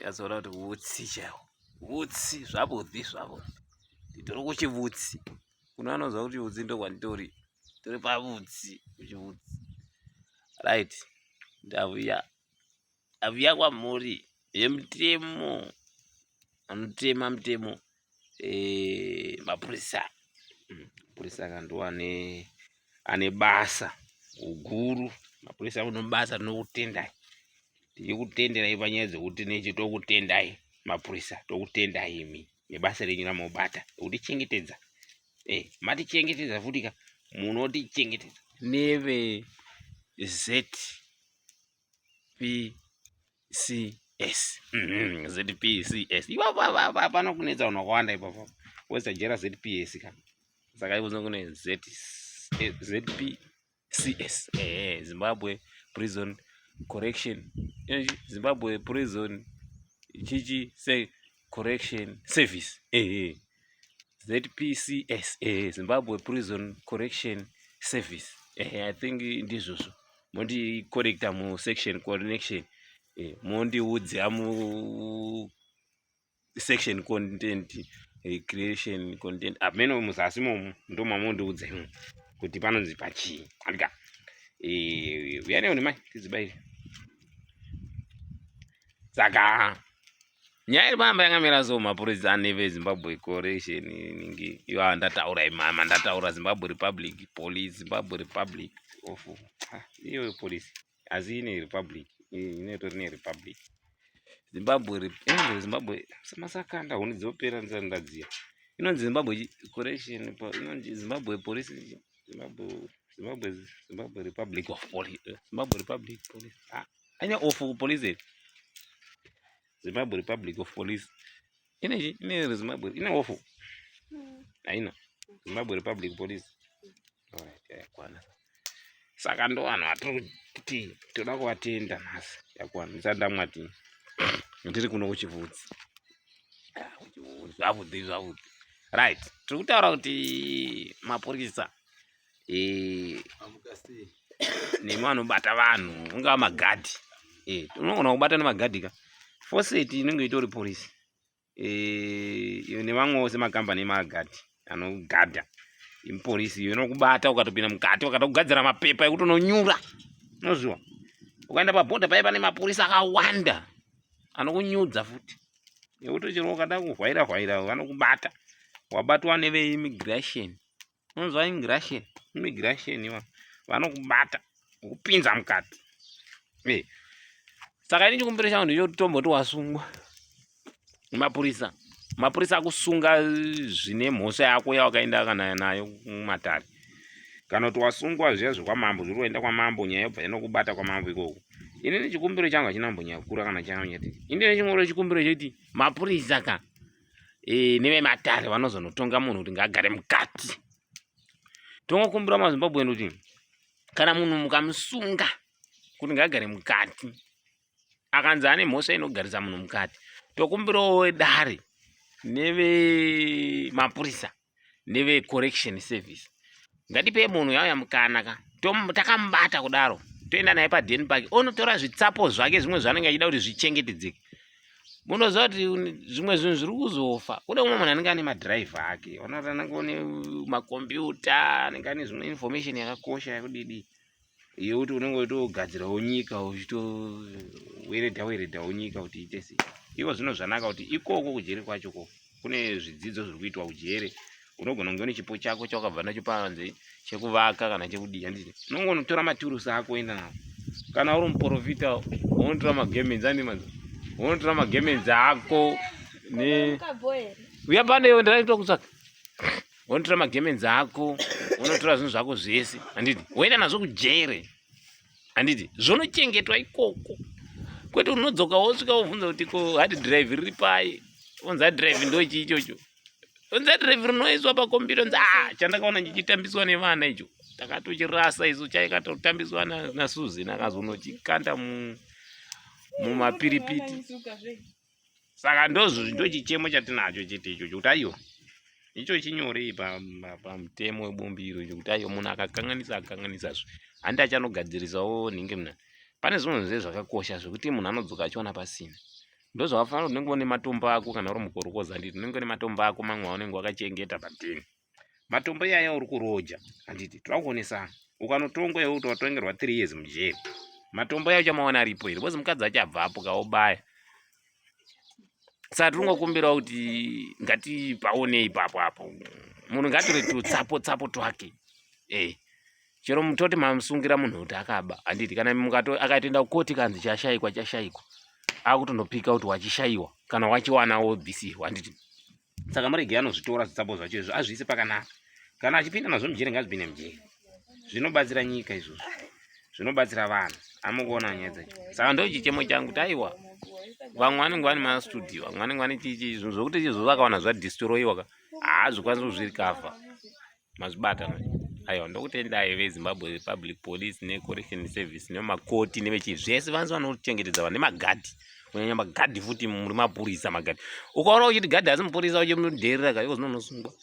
Yazoona kuti vutsi chaiwo vutsi zvavudhi zvavudhi nditori kuchivutsi kune vanoziva kuti vutsi ndokwanditori tori pavutsi kuchivutsi right ndavuya avuya kwamuri yemutemo anotema mutemo eh, mapurisa mapurisa ka ndo ane ane basa guru mapurisa uno basa rinokutendai tichikutenderai panyaya dzekuti nechi tokutendai mapurisa tokutendai imi nebasa renyu ramobata rekutichengetedza eh, matichengetedza futi ka munotichengetedza neve ZPCS ZPCS ipapo hapana kunetsa vanhu vakawanda ipapo wezajera ZPS ka saka ikuzo kune ZPCS ehe Zimbabwe Prison Correction Zimbabwe Prison chichi se Correction Service ehe ZPCS ehe Zimbabwe Prison Correction Service ehe I think ndizvozvo mondicorrecta musection connection eh, mondiudza mu section content eh, creation content ameno muzasi momo ndo mamondiudza imo kuti panonzi pachii andika eh, uya neone mai tidzibaire saka nyaya iri pamba yakamira so mapurisa aneve zimbabwe correction ningi iwa ndataura imama ndataura zimbabwe republic police zimbabwe republic of ah, iyoyo police asi ine republic inotori nerepublic zimbabwe inonzi zimbabwe masakanda huni dzopera ndisati ndadziya inonzi zimbabwe correction inonzi zimbabwe police zimbabwe zimbabwe zimbabwe republic of police eh, zimbabwe republic police ah ine of police zimbabwe republic of police ine ine zimbabwe ine of haina zimbabwe republic police alright yakwana saka ndo vanhu vatiri kuti toda kuvatenda nhasi yakwana ndisati ndamwati ndiri kuno kuchivhudzi ah, kuchivhudzi zvavhudzi zvavhudzi right tiri kutaura kuti mapurisa eh, nemi vanobata vanhu ungava magadhi eh, unogona kubata nemagadhi ka foseti inenge itori porisi eh, nevamwewo semakambani emagadhi anogadha imuporisi iyo inokubata ukatopinda mukati wakatokugadzira mapepa ekuti unonyura unoziwa ukaenda pabhodha paye pane mapurisa akawanda anokunyudza futi nekuti chero ukada kuhwaira hwaira vanokubata wabatwa neveimmigration unonzwa immigration immigration iwa vanokubata kupinza mukati eh. Saka ini chikumbiro changu ndechekuti tomboti wasungwa mapurisa mapurisa akusunga zvine mhosva yako yawakaenda kana nayo kumatare kana kuti wasungwa zviya zvekwamambo zviri kuenda kwamambo nyaya yobva inokubata kwamambo ikoko ini nechikumbiro changu hachina mbonyakura kana chanyati ini nechingoro chikumbiro chekuti mapurisa ka e, nevematare vanozonotonga munhu kuti ngaagare mukati tongokumbira mazimbabwe kuti kana munhu mukamusunga kuti ngaagare mukati akanzi ane mhosva inogarisa munhu mukati tokumbirawo wedare nevemapurisa nevecorrection service ngatipei munhu yauya mukana ka takamubata kudaro toenda naye padeni pake onotora zvitsapo zvake zvimwe zvaanenge achida kuti zvichengetedzeke munoziva kuti zvimwe zvinhu zviri kuzofa kune umwe munhu anenge ane madhiraivha ake onati anenge one makombiyuta anenge ane zvimwe information yakakosha yakudidi yekuti unenge uchitogadzirawo nyika uchitoweredha weredhawo nyika kuti iite sei iko zvino zvanaka kuti ikoko kujeri kwacho ko kune zvidzidzo zviri kuitwa kujere unogona kunge une chipo chako chawakabva nacho panze chekuvaka kana chekudii handiti unongonotora maturusi ako oenda nawo kana uri muprofita unotora magemenzi andi manzi unotora magemenzi ako ne uya pane iwe ndiraitwa kutsvaka wonotora magemenzi ako wonotora zvinhu zvako zvese handiti woenda nazvo kujere handiti zvonochengetwa ikoko kwete unodzoka wosvika wobvunza kuti ko hard drive riri pai onzi hard drive ndochii ichocho onzi hard drive rinoiswa pakombiyuta onzi a ah, chandakaona chichitambiswa nevana icho takatochirasa isu chaikatotambiswa nasusan akazonochikanda mumapiripiti saka ndozvo ndochichemo chatinacho chete icho chokuti aiwa icho chinyorei pamutemo webumbiro icho kuti aiwa munhu akakanganisa akakanganisazve handi achanogadzirisawo nhingi muna pane zvimwe zve zvakakosha zvekuti munhu anodzoka achiona pasina. Ndozvakafanana unenge une matombo ako kana uri mukorokoza, handiti? Unenge une matombo ako mamwe aunenge wakachengeta padheni. Matombo iyaya uri kuroja, handiti? Toda kuonesana. Ukanotongwa iwe kuti watongerwa 3 years mujeri, matombo yacho chamaona aripo here? Because mukadzi achabvapo kaobaya. Saka tiringokumbirawo kuti ngatipaonei ipapo apo. Munhu ngatore tutsapo tsapo twake. Chero mutoti mamusungira munhu kuti akaba, handiti? Kana mukato akatoenda kukoti kanzi chashaikwa, chashaikwa, akutonopika kuti wachishayiwa, kana wachiwana wobvisirwa, handiti? Saka murege anozvitora zvitsapo zvacho izvo, azviise pakanaka. Kana achipinda nazvo mujeri, ngazvipinde mujeri. Zvinobatsira nyika izvozvo, zvinobatsira vanhu. Amukuona nyaya dzacho. Saka ndo chichemo changu kuti aiwa, vamwe vanenge vane mastudio, vamwe vanenge vane chichi, zvinhu zvokuti izvo vakawana zvadestroyiwa ka, haazvikwanisi kuzvirecover. Mazvibata manje? Aiwa, ndokutendai veZimbabwe Republic Police neCorrection Service nemakoti nevechii zvese vanzi vanochengetedza vanhu, nemagadhi, kunyanya magadhi futi. Muri mapurisa, magadhi. Ukaona uchiti gadhi asi mupurisa, uchimudherera ka, iko zvinonosungwa.